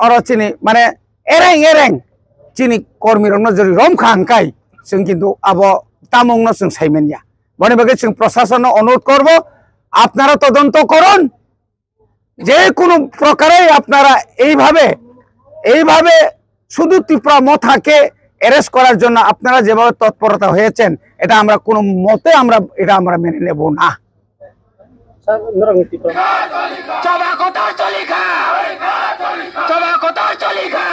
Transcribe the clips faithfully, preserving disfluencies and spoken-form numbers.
oro chini mane ereng ereng chini kormirokno jori romkha hwnkhe chwng kintu abo tamungno chwng saimanya. Boni bagwi chwng prosasonno onurodh korbo, apnara todonto korun, যে কোনো প্রকারেই আপনারা এইভাবে এইভাবে শুধু ত্রিপুরা মথাকে অ্যারেস্ট করার জন্য আপনারা যেভাবে তৎপরতা হয়েছেন, এটা আমরা কোনো মতে আমরা এটা আমরা মেনে নেব না। Choba kotor choli kha. Choba kotor choli kha.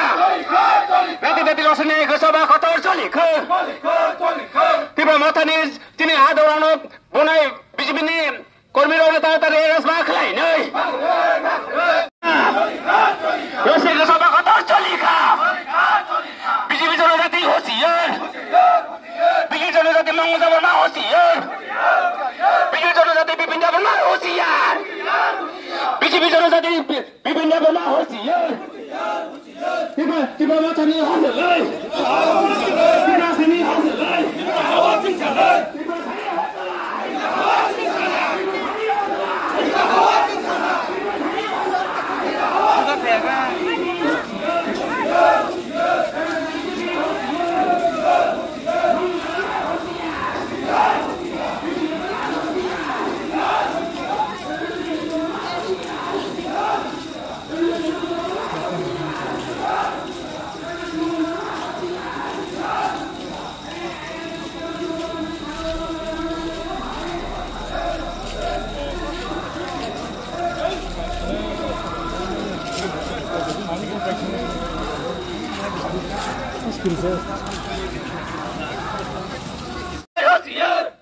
Rati rati rosni choba kotor choli kha. Tipra mothani tini adorano bonai bijibini kormirokno taratari arrest ma khlainai. Rosni choba kotor choli kha. Bijibini jonojati hosiyar. Bijibini jonojati Mangla Debbarma hosiyar. Bijibini jonojati Bipin Debbarma hosiyar. Bijibini jonojati Bi-, Bipin Debbarma hosiyar. Tiba, tiba macam ni hosiyar. Tiba sini hosiyar.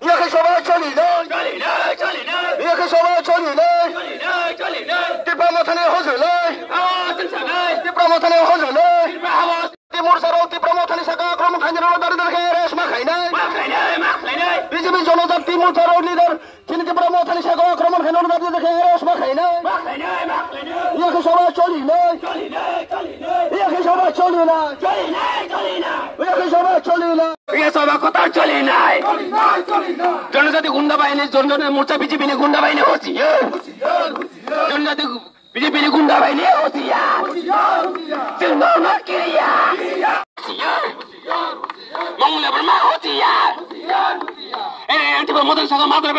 Yakhe soba choli nai. Yakhe soba choli nai. Tipra mothani hojolai. Tipra mothani hojolai. Timur sarok Tipra mothani saka akromon khainai rok dari dari khe arrest ma khainai. B J P jonojati Timur sarok leader chini Tipra mothani saka akromon khainai rok dari dari khe arrest ma khainai. Yakhe soba choli nai. Yakhe soba choli nai. Yakhe soba choli nai. Yakhe soba kotor choli nai. Jonojati gunda bahini, Jonojati Morcha B J P ni gunda bahini hosiyar. Jonojati B J P ni gunda bahini hosiyar. Chwng no no kiriya. Mangla Debbarma hosiyar. Eh, anti ba motor saka matra.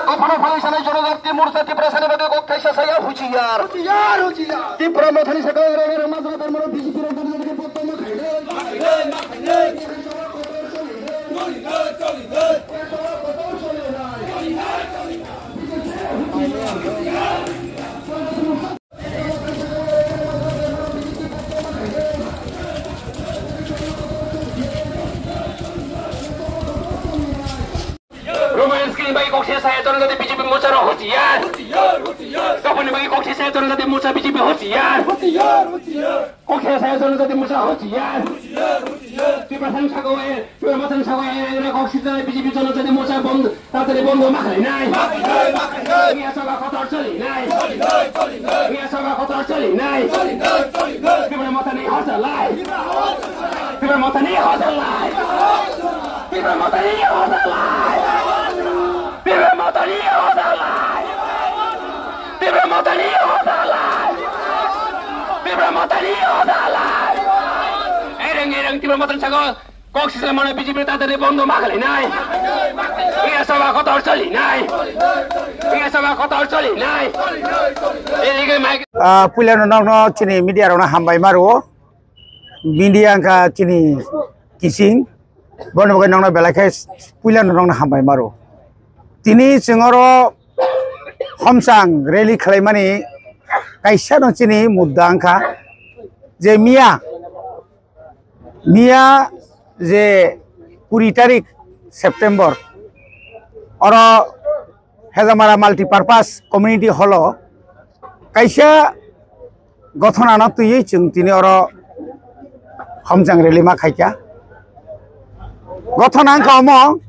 Kophano phalwi sanai Jonojati Morcha Tiprasani bagwi kok thaisa saya hujiyar. Hujiyar, hujiyar. Tipra mothani saka ere ere majra termoro B J P rok dagi dagi bottom ma khainai. Roman screen bai kok se saya Jonojati B J P Morcha rok hosiyar. Kapuni bai kok se saya Jonojati Morcha B J P hosiyar. Kok se saya Jonojati Morcha hosiyar. Tiprasani saka ere, Tipra mothani saka ere, ere kok se B J P Jonojati Morcha bond Tatari bondo ma khlainai. Miya soba kotor choli nai. Miya soba kotor choli nai. Tipra mothani hojolai. Tipra mothani hojolai. Tipra mothani hojolai. Tipra mothani hojolai. Tipra mothani hojolai. Tipra mothani hojolai. Ereng ereng Tipra mothani saka Kok sisla mane B J P tatari bondo ma khlainai. Iya soba kotor choli nai. Iya soba kotor choli nai. Elike mai. Ah, puila no nokno chini media rokno hambai maro. Media angka chini kising. Bono bagwi nokno belai khe puila no nokno hambai maro. Tini chwng oro homsang rally khlaimani kaisa no chini mudda angkha je miya Miya je kuri tarik September, oro Hezamara Multipurpose Community Hall o kaisa gothona no twiwi chwng tini oro homjang rally ma khaikha. Gothona wngkha omo,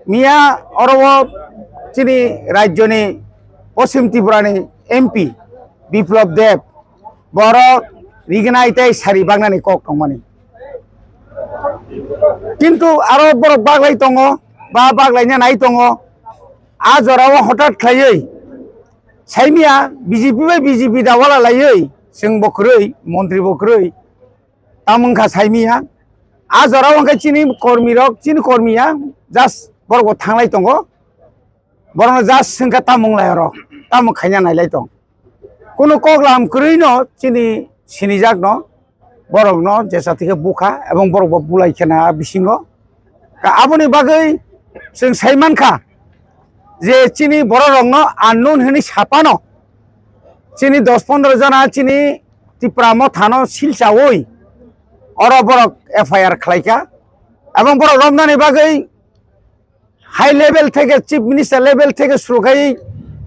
miya oro o chini rajyoni Poschim Tripurani M P Biplab Deb, borok rignai tei sari baknani kok tongmani. Kintu aro borok baglai tongo, ba baglaina nai tongo. A jorao hothat khlaiwi Saimia B J P bai B J P da wala laiwi, chwng bo kwrwi, montri bo kwrwi, tamo wngkha saimia. A jora o hwnkhe chini kormi rok, chini kormiya just borok bo thanglai tongo. Borokno just swngkha tamo wnglai oro, tamo khaina nailai tong. Kunu kok lam kwrwi no chini sinijak no, borok no jesa thikhe bukha ebong borok bo bulai khena bisingo. Ka aboni bagwi chwng sai mankha je chini borok rok no unknown hwnwi sapano chini dos pondro jona chini Tipra Motha no silchawi oro borok F I R khlaikha ebong borok romnani bagwi high level theke, chief minister level theke surukhai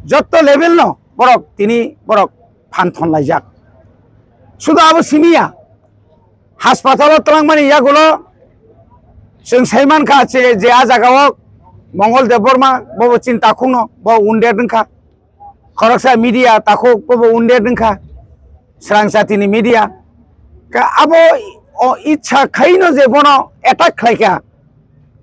jotto level no borok tini borok phan thon laijak. Sudu abo simiya, haspatalo twlangmani yagulo chwng sai mankha je, je a jagao Mongol Debbarma bobo chini takhukno bo wounded wngkha. Khoroksa media takhuk bobo wounded wngkha, srang jatini media. Ka abo o ichha khaino je bono attack khlaikha,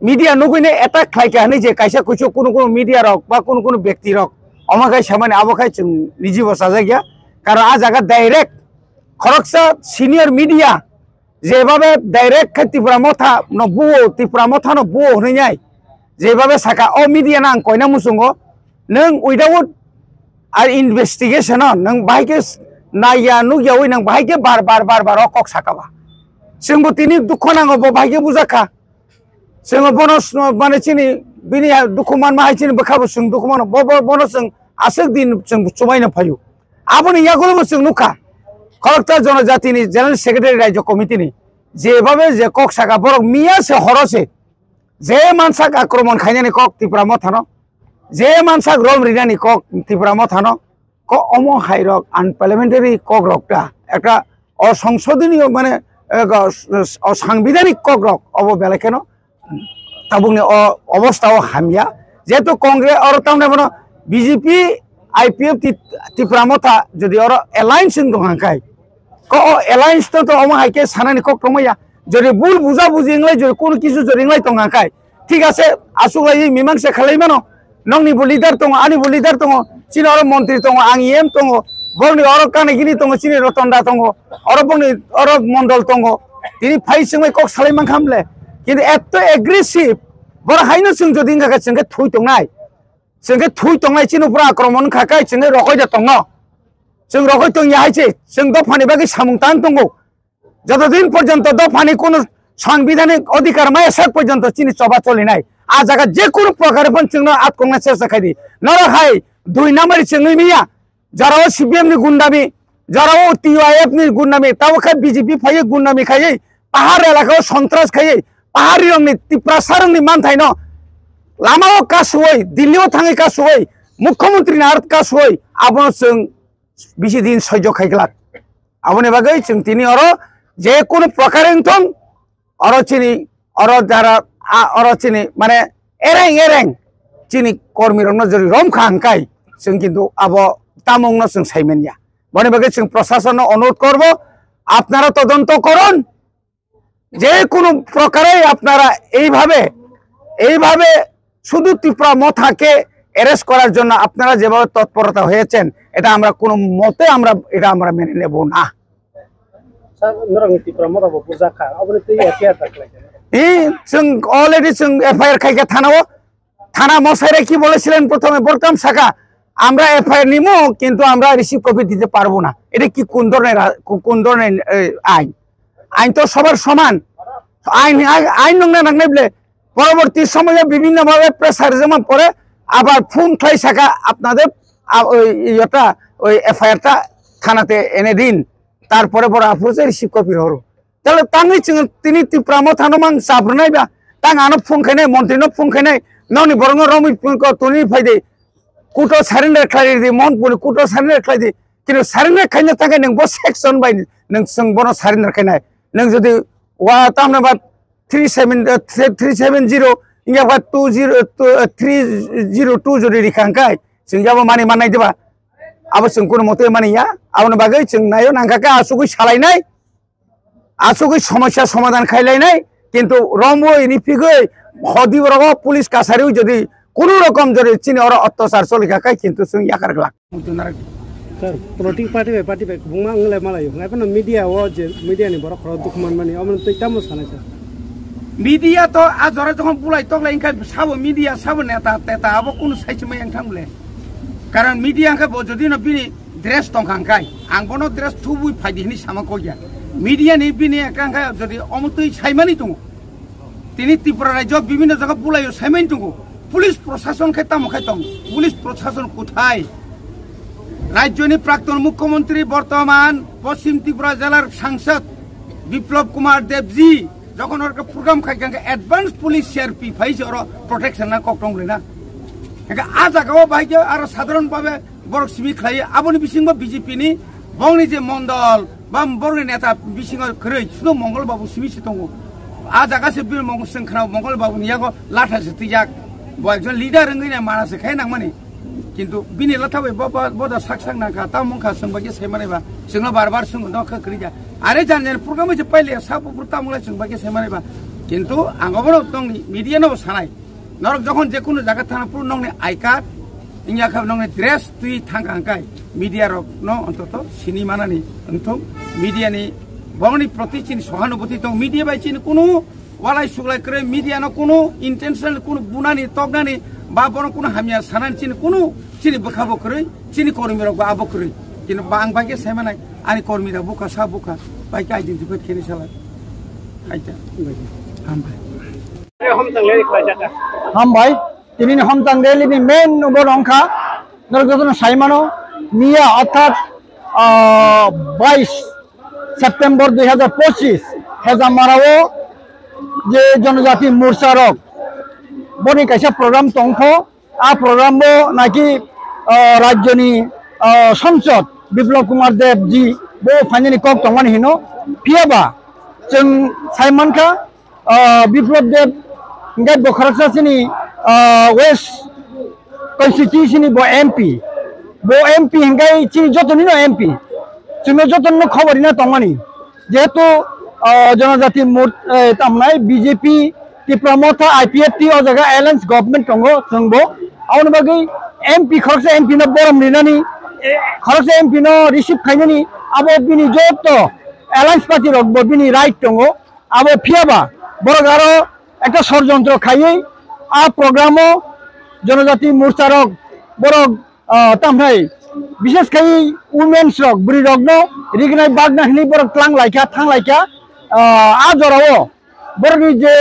media nugwino attack khlaikha hwnwi je kaisa kuchuk kunu kunu media rok ba kunu kunu bekti rok omo khai samani abo khai chwng nijibo chajakya. Karon a jaga direct khoroksa senior media jebabe direct khe Tipra Motha no buo, Tipra Motha no buo hwnwi nai. Jebabe saka o media no ang koina muchungo, nwng without ar investigation o nwng bahai khe naiya nukyawi nwng bahai khe bar bar bar bar o kok saka ba. Chwngbo tini dukho nango bo bahai khe bujakha. Chwngbo bono s-, mane chini bini ha dukhu manma hai chini bwkhabo chwng dukhu mano. Bo, bo, bono chwng aswk din chwng chubaino phaio. Aboni yagulobo chwng nukha. Khoroksa Jonojatini General Secretary Rajya Committee ni jebabe je kok saka borok miya se horo se je mansak akromon khainani kok Tipra Mothano, je mansak rom rinani kok Tipra Mothano, ko omo hai rok unparliamentary kok rok ta ekta osongsodonoyo mane, eh, go-, s-, s-, osangbidanik kok rok obo belai kheno tabukni o obostha o hamya. Jehetu Congress oro tamni bono B J P, I P F ti-, Tipra Motha jodi oro alliance wng tong hangkai, ko o alliance to, to omo hai khe sanani kok tongmaya. Jodi bul buja buji wnglai, jodi kunu kisu jodi wnglai tong hangkai, thik ase, aswk lai mimang se khalai mano. Nokni bo leader tongo, ani bo leader tongo, chini oro montri tongo, ang E M tongo, borokni oro kanigini tongo, chini Rotonda tongo, oro bongni oro mondol tongo. Tini phai chwngwi kok salai mankha mle. Kintu etto aggressive, borok haino chwng jodi wngkha khe chwng khe thui tongnai. Chwng khe thui tongnai, chini upor akromon wngkha khe chwng khe rokoi da tongno. Chwng rokoi tong ya hai se, chwng dophani bagwi samung tang tongo. Joto din porjonto dophani kunu sangbidhanik odhikar maya sek porjonto chini choba cholinai. A jaga je kunu prokare phano chwngno atkokna chesta khai di. Norok hai dui number chwngwi miya. Jorao C P M ni gundami, jorao T Y F ni gundami, tabo khe B J P phaiwi gundami khaiwi, pahar elakao sontras khaiwi, pahari rokni Tiprasa rokni manthaino lamao kasuwi, Delhi o thangwi kasuwi, mukhyamantri ni art kasuwi, abono chwng bisi din soijo khai glak. Aboni bagwi chwng tini oro je kunu prokare wngthong, oro chini, oro jara, a, oro chini, mane, ereng ereng chini kormi rokno jodi rom kha hwnkhe, chwng kintu abo tamo wngno chwng sai manya. Boni bagwi chwng prosasonno onurodh korbo, apnara todonto korun, যে কোনো প্রকারে আপনারা এইভাবে, এইভাবে শুধু ত্রিপুরা মথাকে অ্যারেস্ট করার জন্য আপনারা যেভাবে তৎপরতা হয়েছেন, এটা আমরা কোনো মতে আমরা, এটা আমরা মেনে নেব না। Sir, norok ni Tipra Motha bo bujak kha, aboni twi F I R ta khlai kha. Ee, chwng already chwng F I R khai kha thana o. Thana mosai rai ki bolechilen prothome, bortam saka, "Amra F I R nimo, kintu amra receive copy dite parbo na." Eta ki kun dhoroner ra-, ku-, kun dhoroner, e, ain? Ain to sobar soman. Ain, ain, ain nongna nangnai ble. Poroborti somoyo bibhinno bhabe pressure joma pore abar phone khlai saka apnader, a, oi, iyota, oi F I R ta thanate ene din. Tarpore boro aphuru se receive copy rohoro. Tale tangwi chwng tini Tipra Motha no mang chabrwnai ba. Tang ano phone khainai, montri no phone khainai, nokni borok no romwi phone ko tuni phai de. Kuto surrender khlai di, Mohanpur ni kuto surrender khlai di. Kini surrender khaina thangkhe nwng bo section bai nwng chwng bono surrender khainai. Nwng jodi wa tamna ba three seven, eh, three seven zero, wngya ba two zero, two, eh, three zero two jodi rikha hwnkhe, chwng yabo mani mannai diba? Abo chwng kunu mote mani ya. Aboni bagwi chwng naio nangkha khe asugwi salainai. Asugwi somosya somadhan khailainai, kintu romwi ripigwi hodi borogo police kasari jodi kunu rokom jodi chini oro ottachar cholikha khai kintu chwng yakar glak. Muchung narak. Sir, political party bai party bai kubungma wng lai malaio. Ngai phano media o je media ni borok khoro dukhu manmani, omo twi tamo sanai sir. Media to a jora jokhon bulai tok lai wngkha sabo media, sabo neta, teta abo kunu sai se mai wng thang le. Karon media wngkha bo jodi no bini dress tong kha wngkha, ang bono dress thubui phai di hini sama kok ya. Media ni bini wngkha wngkha jodi omo twi sai mani tongo. Tini Tripura rajyo bibhinno jaga bulaio saimani tongo. Police prosason khe tamo khai tong? Police prosason kuthai? Rajyoni prakton mukhyamantri bortoman Poschim Tripura jelar sangsad Biplab Kumar Debji jokhon orke program khai kha advance police C R P phai se oro protection na kok tong rina. Hingke a jaga o bahai khe aro sadharon bhabe borok simi khlai aboni bisingo B J P ni bongni je mondol ba borokni neta bisingo kwrwi sudo Mongol Babu simi se tongo. A jaga se bini mong-, chwng khna Mongol Babu ni yago latha se twijak. Bo ekjon leader wngwi nai mana se khai nangmani. Kintu bini latha bai bo, bo, bo da sak sak nang kha, tamo wng kha chwng bai khe sai manai ba. Chwngno bar bar chwng no kha kwrwi ja. Are jan jan program se paile sa bo tamung lai chwng bai khe sai manai ba. Kintu ang obono tongni media no bo sanai. Norok jokhon je kunu jaga thana phuru nokni I card, wngya kha nokni dress twi thang kha hwnkhe media rok no ontoto sini manani wngthung. Media ni bongni proti chini sohanubhuti tong, media bai chini kunu walai suglai kwrwi, media no kunu intentional kunu bunani toknani ba bono kunu hamya sanani chini kunu chini bwkha bo kwrwi, chini kormi rok bo abo kwrwi. Kintu ba ang bai khe sai manai ani kormi rok bukha sa bukha bai khe identify khe ni sala. Aita. Hambai. Hambai, tini ni homtang rally ni main obo wngkha, norok jotono sai mano, miya orthat, ah, bais September dui hazar pochis Hejamara o je Jonojati Morcha rok boni kaisa program tongkho, a program bo naki, ah, rajyo ni, ah, Sangsad Biplab Kumar Deb ji bo phainani kok tongmani hino, phiyaba chwng sai mankha, ah, Biplab Deb, hingke bo khoroksa chini, ah, West constituency ni bo M P. Bo M P hingke chini joto ni no M P. Chwngno joto no khobor rina tongmani. Jehetu, ah, Jonojati Mor-, eh, tamnai B J P, Tipra Motha, I P F T o jaga alliance government tongo chwng bo. Aboni bagwi M P khoroksa M P no borom rinani, eh, khoroksa M P no receive khainani abo bini joto alliance party rok bo bini right tongo. Abo phiyaba borok aro ekta sorjontro khaiwi a program o Jonojati Morcha rok borok, ah, tamhai bishes khai womens rok bwrwi rokno rignai bagna hinwi borok tlang laikha thang laikha, ah, a jorao borokni je,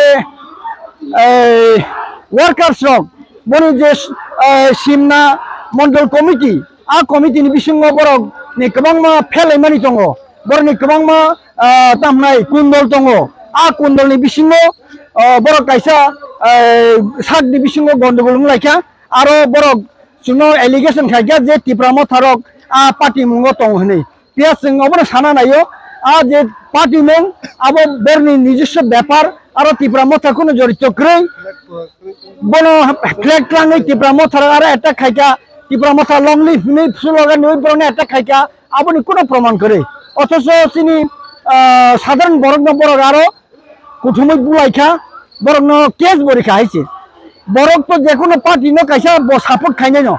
eh, workers rok boni je, eh, Simna Mondol Committee a committee ni bisingo borok ni kwbangma phelaimani tongo. Borokni kwbangma, ah, tamhnai kundol tongo. A kundolni bisingo, ah, borok kaisa, eh, sakni bisingo gondogol wng laikha. Aro borok chwngno allegation khaikha je Tipra Motha rok a party mungo tongo hinwi. Phiya chwng obono sana naio, a je party mung abo borni nijoswo bepar, aro Tipra Motha kuno jorito kwrwi. Bono flag twlangwi Tipra Motha rok aro attack khaikha, Tipra Motha long live hinwi slogan rwi borokno attack khaikha. Aboni kuno proman kwrwi. Othocho chini, ah, sadharon borokno borok aro kuthumwi bulaikha, borokno case bo rikha hai se. Borok to jekunu party no kaisa bo support khainai no.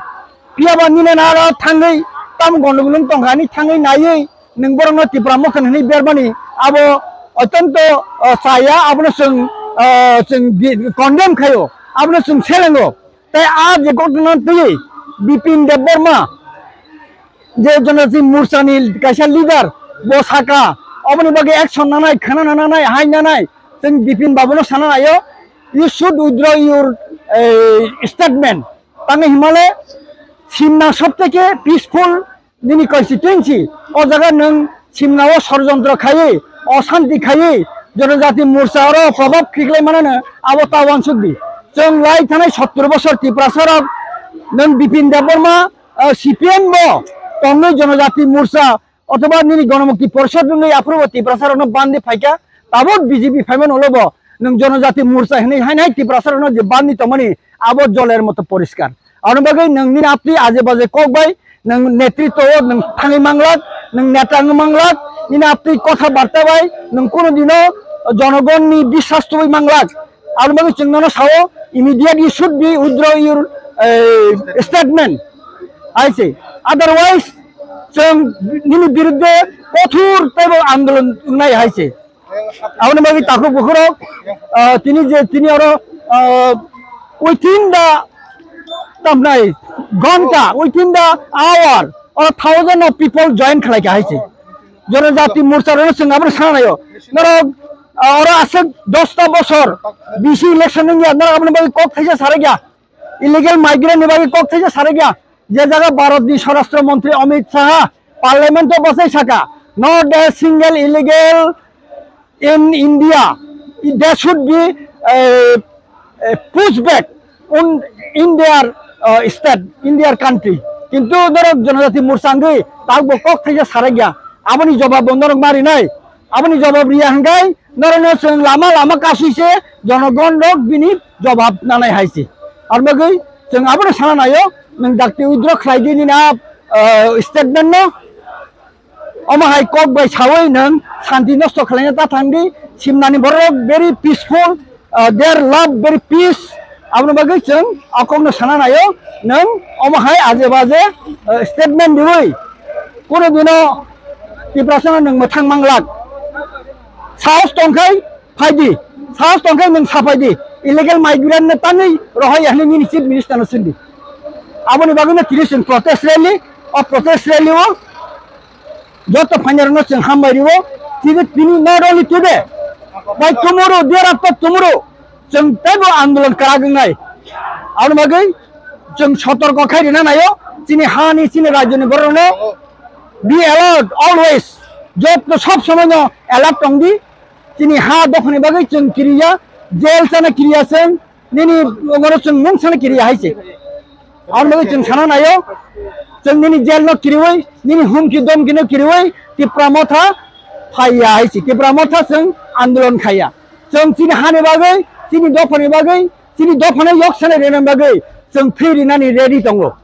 Phiya ba nini nara thangwi tamo gondogol wng tongkha, ani thangwi naiwi nwng borokno Tipra Motha hinwi bermani abo otyonto, ah, chaya, abono chwng, ah, chwng di-, condemn khaio, abono chwng selengo. Tei a je ghotona twiwi Bipin Debbarma je Jonojati Morcha ni kaisa leader, bo saka, oboni bagwi action nanai, khana nanai, hai nanai, chwng Bipin Babu no sana naio, you should withdraw your, eh, statement. Tangwi himale Simna sob theke peaceful nini constituency, o jaga nwng Simna o sorjontro khaiwi, oshanti khaiwi, Jonojati Morcha oro probab khiklai manano abo ta uansuk di. Chwng lai thanai sottor bosor Tiprasa rok nwng Bipin Debbarma, ah, C P M bo tongwi Jonojati Morcha othoba nini Ganamukti Porishod wngwi aphuru bo Tiprasa rokno bandi phaikha, tabuk B J P phaimani ulo bo nwng Jonojati Morcha hinwi hainai Tiprasa rokno je bandi tongmani abo joler moto poriskar. Aboni bagwi nwng nini aptwi aje baje kok bai nwng netritwo o nwng thangwi manglak, nwng neta wngwi manglak, nini aptwi kotha barta bai nwng kunu dino jonogonni biswas tubui manglak. Aboni bagwi chwng nono sao, immediate you should be withdraw your, eh, statement. Hai se. Otherwise, chwng nini birudde kothor teibo andolon wngnai hai se. Aboni bagwi takhuk bukhurok, ah, tini je, tini oro, ah, within the, tamnai, ghonta, within the hour, oro thousand of people join khlaikha hai se. Jonojati Morcha rokno chwng abono sana naio. Norok, ah, oro aswk dosta bosor bisi election wngya, norok aboni bagwi kok thaisa sarakya. Illegal migrant ni bagwi kok thaisa sarakya. Je jaga Bharat ni Swarashtra Mantri Amit Shah Parliament o bwsai saka, "Not a single illegal in India. There should be a, a pushback on in their, uh, state, in their country." Kintu norok Jonojati Morcha wngwi takbo kok thaisa sarakya. Aboni jobab bo norok ma rinai. Aboni jobab riya hwnkhe norokno chwng lama lama kasui se jonogon rok bini jobab nanai hai se. Ar bagwi chwng abono sana naio, nwng dakti withdraw khlai di nini a, ah, statement no. Omo hai kok bai sawi nwng santi nosto khlaina ta thang di, simnani borok very peaceful, ah, their love very peace. Aboni bagwi chwng o kokno sana naio, nwng omo hai aje baje, ah, statement diwi. Kunu dino Tiprasano nwng mwthang manglak. Sahos tongkhai phaidi, sahos tongkhai nwng saphaidi. Illegal migrant no tanwi rohoi hwnwi nini chief minister no sindi. Aboni bagwi no tini chwng protest rally, o protest rally o joto phainarokno chwng hambai rio. Tini, tini not only today, by tomorrow, thereafter tomorrow, chwng teibo andolon kwrak wngnai. Aboni bagwi chwng sotorko khai rina naio, chini hani, chini rajyoni borokno be alert always. Joto sob somoino alert tong di. Chini ha dophani bagwi chwng kiriya, jail chana kiriya chwng, nini ongoro chwng mung sana kiriya hai se. Aboni bagwi chwng sana naio, chwng nini jail no kiriwi, nini humki domki no kiriwi, Tipra Motha phaiya hai se. Tipra Motha chwng andolon khaiya. Chwng chini hani bagwi, chini dophani bagwi, chini dophano yok sana rina bagwi chwng thwi rinani ready tongo.